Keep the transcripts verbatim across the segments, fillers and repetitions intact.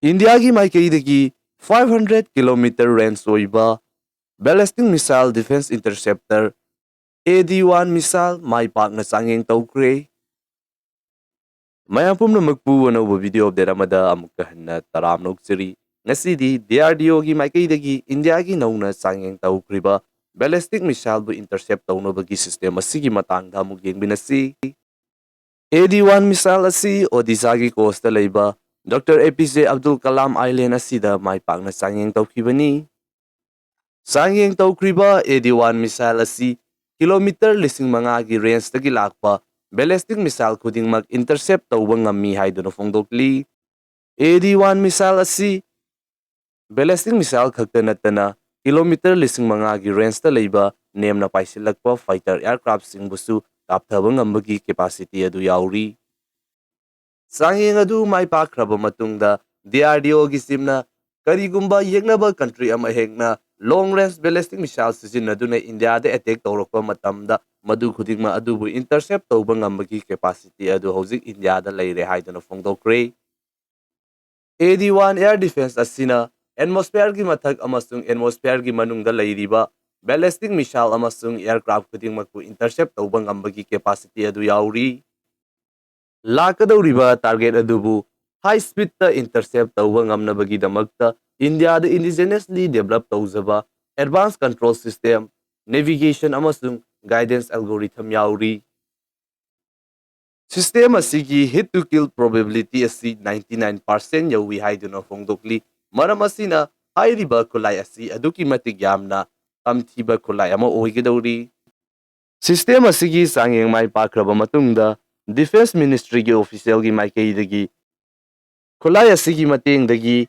ꯏꯟꯗꯤꯌꯥꯒꯤ ꯃꯥꯏꯀꯩꯗꯒꯤ five hundred kilometer range ꯑꯣꯏꯕ ballistic missile defense interceptor A D one missile ꯃꯥꯏ ꯄꯥꯛꯅ ꯆꯥꯡꯌꯦꯡ ꯇꯧꯈ꯭ꯔꯦ꯫ ꯃꯌꯥꯝ ꯄꯨꯝꯅꯃꯛꯄꯨ ꯑꯅꯧꯕ video update ꯑꯃꯗ ꯑꯃꯨꯛꯀ ꯍꯟꯅ ꯇꯔꯥꯝꯅ ꯑꯣꯛꯆꯔꯤ꯫ ꯉꯁꯤꯗꯤ D R D O ꯒꯤ ꯃꯥꯏꯀꯩꯗꯒꯤ ꯏꯟꯗꯤꯌꯥꯒꯤ ꯅꯧꯅ ꯆꯥꯡꯌꯦꯡ ꯇꯧꯈ꯭ꯔꯤꯕ ballistic missile ꯕꯨ intercept ꯇꯧꯅꯕꯒꯤ system ꯑꯁꯤꯒꯤ ꯃꯇꯥꯡꯗ ꯑꯃꯨꯛ ꯌꯦꯡꯃꯤꯟꯅꯁꯤ꯫ A D one missile ꯑꯁꯤ ꯑꯣꯗꯤꯁꯥꯒꯤ coast ꯇ ꯂꯩꯕ Doctor A P J Abdul Kalam Island ꯑꯁꯤꯗ ꯃꯥꯏ ꯄꯥꯛꯅ ꯆꯥꯡꯌꯦꯡ ꯇꯧꯈꯤꯕꯅꯤ꯫ ꯆꯥꯡꯌꯦꯡ ꯇꯧꯈ꯭ꯔꯤꯕ A D one missile ꯑꯁꯤ kilometer ꯂꯤꯁꯤꯡ ꯃꯉꯥꯒꯤ range ꯇꯒꯤ ꯂꯥꯛꯄ ballistic missile ꯈꯨꯗꯤꯡꯃꯛ intercept ꯇꯧꯕ ꯉꯝꯃꯤ ꯍꯥꯏꯗꯨꯅ ꯐꯣꯡꯗꯣꯛꯂꯤ꯫ A D one missile ꯑꯁꯤ ballistic missile ꯈꯛꯇ ꯅꯠꯇꯅ kilometer ꯂꯤꯁꯤꯡ ꯃꯉꯥꯒꯤ range ꯇ ꯂꯩꯕ ꯅꯦꯝꯅ ꯄꯥꯏꯁꯤꯜꯂꯛꯄ fighter aircraft ꯁꯤꯡꯕꯨꯁꯨ ꯀꯥꯞꯊꯕ ꯉꯝꯕꯒꯤ capacity ꯑꯗꯨ ꯌꯥꯎꯔꯤ꯫ ꯆꯥꯡꯌꯦꯡ ꯑꯗꯨ ꯃꯥꯏ ꯄꯥꯛꯈ꯭ꯔꯕ ꯃꯇꯨꯡꯗ D R D O ꯒꯤ team ꯅ ꯀꯔꯤꯒꯨꯝꯕ ꯌꯦꯛꯅꯕ country ꯑꯃ ꯍꯦꯛꯅ long range ballistic missile ꯁꯤꯖꯤꯟꯅꯗꯨꯅ ꯏꯟꯗꯤꯌꯥꯗ attack ꯇꯧꯔꯛꯄ ꯃꯇꯝꯗ ꯃꯗꯨ ꯈꯨꯗꯤꯡꯃꯛ ꯑꯗꯨꯕꯨ intercept ꯇꯧꯕ ꯉꯝꯕꯒꯤ capacity ꯑꯗꯨ ꯍꯧꯖꯤꯛ ꯏꯟꯗꯤꯌꯥꯗ ꯂꯩꯔꯦ ꯍꯥꯏꯗꯨꯅ ꯐꯣꯡꯗꯣꯛꯈ꯭ꯔꯦ꯫ A D one air defense ꯑꯁꯤꯅ atmosphere ꯒꯤ ꯃꯊꯛ ꯑꯃꯁꯨꯡ atmosphere ꯒꯤ ꯃꯅꯨꯡꯗ ꯂꯩꯔꯤꯕ ballistic missile ꯑꯃꯁꯨꯡ aircraft ꯈꯨꯗꯤꯡꯃꯛꯄꯨ intercept ꯇꯧꯕ ꯉꯝꯕꯒꯤ capacity ꯑꯗꯨ ꯌꯥꯎꯔꯤ꯫ ꯂꯥꯛꯀꯗꯧꯔꯤꯕ target ꯑꯗꯨꯕꯨ high speed ꯇ intercept ꯇꯧꯕ ꯉꯝꯅꯕꯒꯤꯗꯃꯛꯇ ꯏꯟꯗꯤꯌꯥꯗ indigenously develop ꯇꯧꯖꯕ advanced control system, navigation ꯑꯃꯁꯨꯡ guidance algorithm ꯌꯥꯎꯔꯤ꯫ System ꯑꯁꯤꯒꯤ hit to kill probability ꯑꯁꯤ ninety nine percent ꯌꯧꯏ ꯍꯥꯏꯗꯨꯅ ꯐꯣꯡꯗꯣꯛꯂꯤ꯫ ꯃꯔꯝ ꯑꯁꯤꯅ ꯍꯥꯏꯔꯤꯕ ꯈꯨꯠꯂꯥꯏ ꯑꯁꯤ ꯑꯗꯨꯛꯀꯤ ꯃꯇꯤꯛ ꯌꯥꯝꯅ ꯇꯝꯊꯤꯕ ꯈꯨꯠꯂꯥꯏ ꯑꯃ ꯑꯣꯏꯒꯗꯧꯔꯤ꯫ System ꯑꯁꯤꯒꯤ ꯆꯥꯡꯌꯦꯡ ꯃꯥꯏ ꯄꯥꯛꯈ꯭ꯔꯕ ꯃꯇꯨꯡꯗ Defence Ministry ꯒꯤ official ꯒꯤ ꯃꯥꯏꯀꯩꯗꯒꯤ ꯈꯨꯠꯂꯥꯏ ꯑꯁꯤꯒꯤ ꯃꯇꯦꯡꯗꯒꯤ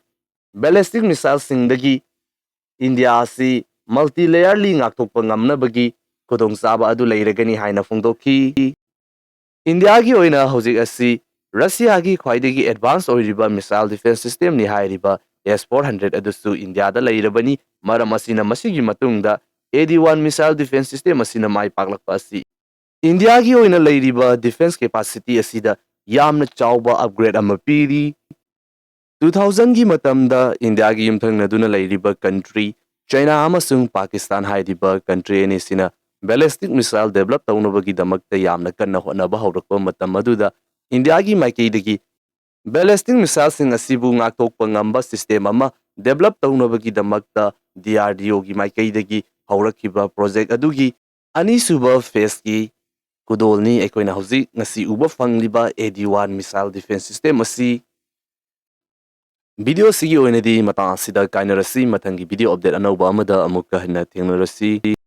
ballistic missile ꯁꯤꯡꯗꯒꯤ ꯏꯟꯗꯤꯌꯥ ꯑꯁꯤ multi layer ꯂꯤ ꯉꯥꯛꯊꯣꯛꯄ ꯉꯝꯅꯕꯒꯤ ꯈꯨꯗꯣꯡꯆꯥꯕ ꯑꯗꯨ ꯂꯩꯔꯒꯅꯤ ꯍꯥꯏꯅ ꯐꯣꯡꯗꯣꯛꯈꯤ꯫ ꯏꯟꯗꯤꯌꯥꯒꯤ ꯑꯣꯏꯅ ꯍꯧꯖꯤꯛ ꯑꯁꯤ ꯔꯁꯤꯌꯥꯒꯤ ꯈ꯭ꯋꯥꯏꯗꯒꯤ advance ꯑꯣꯏꯔꯤꯕ missile defence system ꯅꯤ ꯍꯥꯏꯔꯤꯕ S four hundred ꯑꯗꯨꯁꯨ ꯏꯟꯗꯤꯌꯥꯗ ꯂꯩꯔꯕꯅꯤ꯫ ꯃꯔꯝ ꯑꯁꯤꯅ ꯃꯁꯤꯒꯤ ꯃꯇꯨꯡꯗ A D one missile defence system ꯑꯁꯤꯅ ꯃꯥꯏ ꯄꯥꯛꯂꯛꯄ ꯑꯁꯤ ꯏꯟꯗꯤꯌꯥꯒꯤ ꯑꯣꯏꯅ ꯂꯩꯔꯤꯕ defence capacity ꯑꯁꯤꯗ ꯌꯥꯝꯅ ꯆꯥꯎꯕ upgrade ꯑꯃ ꯄꯤꯔꯤ꯫ ꯇꯨ ꯊꯥꯎꯖꯟꯒꯤ ꯃꯇꯝꯗ ꯏꯟꯗꯤꯌꯥꯒꯤ ꯌꯨꯝꯊꯪꯅꯗꯨꯅ ꯂꯩꯔꯤꯕ country ꯆꯩꯅꯥ ꯑꯃꯁꯨꯡ ꯄꯥꯀꯤꯁꯇꯥꯟ ꯍꯥꯏꯔꯤꯕ country ꯑꯅꯤꯁꯤꯅ ballistic missile develop ꯇꯧꯅꯕꯒꯤꯗꯃꯛꯇ ꯌꯥꯝꯅ ꯀꯟꯅ ꯍꯣꯠꯅꯕ ꯍꯧꯔꯛꯄ ꯃꯇꯝ ꯑꯗꯨꯗ ꯏꯟꯗꯤꯌꯥꯒꯤ ꯃꯥꯏꯀꯩꯗꯒꯤ ballistic missileꯁꯤꯡ ꯑꯁꯤꯕꯨ ꯉꯥꯛꯊꯣꯛꯄ ꯉꯝꯕ system ꯑꯃ develop ꯇꯧꯅꯕꯒꯤꯗꯃꯛꯇ DRDOꯒꯤ ꯃꯥꯏꯀꯩꯗꯒꯤ ꯍꯧꯔꯛꯈꯤꯕ project ꯑꯗꯨꯒꯤ ꯑꯅꯤꯁꯨꯕ phaseꯀꯤ ꯈꯨꯗꯣꯜꯅꯤ ꯑꯩꯈꯣꯏꯅ ꯍꯧꯖꯤꯛ ꯉꯁꯤ ꯎꯕ ꯐꯪꯂꯤꯕ AD one missile defense system ꯑꯁꯤ꯫ Video ꯑꯁꯤꯒꯤ ꯑꯣꯏꯅꯗꯤ ꯃꯇꯥꯡ ꯑꯁꯤꯗ ꯀꯥꯏꯅꯔꯁꯤ꯫ ꯃꯊꯪꯒꯤ video update ꯑꯅꯧꯕ ꯑꯃꯗ ꯑꯃꯨꯛꯀ ꯍꯟꯅ ꯊꯦꯡꯅꯔꯁꯤ꯫